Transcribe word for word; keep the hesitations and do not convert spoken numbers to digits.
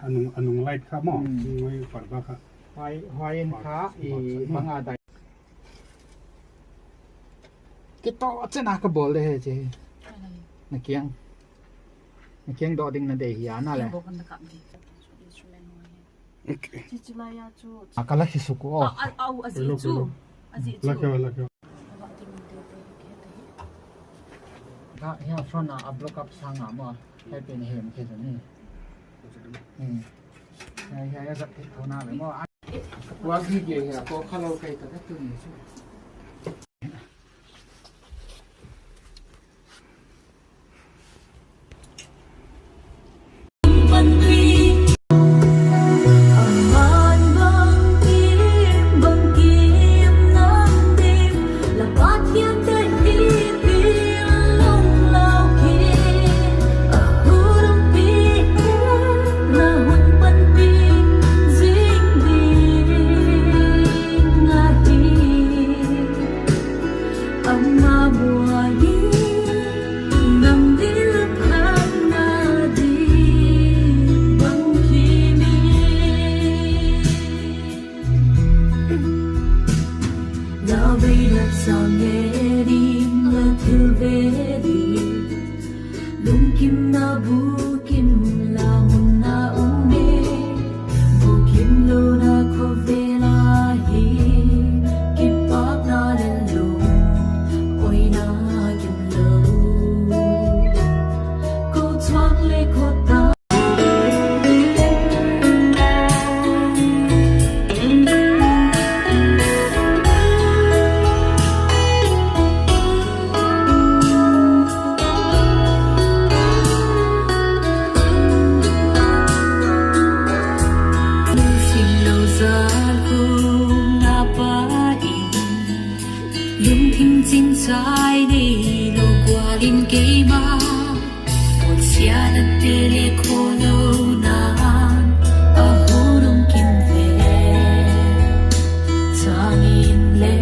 A nung light kha maw, nung parda kha. Huai in kha i bang a dai. Kito chen a ka bawl de he chi. Na kiang, na kiang dawh ding na dei hi a na le. A ka la khi suk u. Ka hia front a block up sâng a maw. Hei pen hem khe ni. Hei a zat thei tho na le maw. Wa gi ge hia ko kha lo kai ta ka tu ni chu. Lungkimna bukim la mun a um e, bukim lona khawvel a hin, kipakna leh lung oina kim lo, kochuam le khawtang Lungthim chingchai neilo gual in keima, kotsia nate le khawlona'n a hun um kim ve, chang in le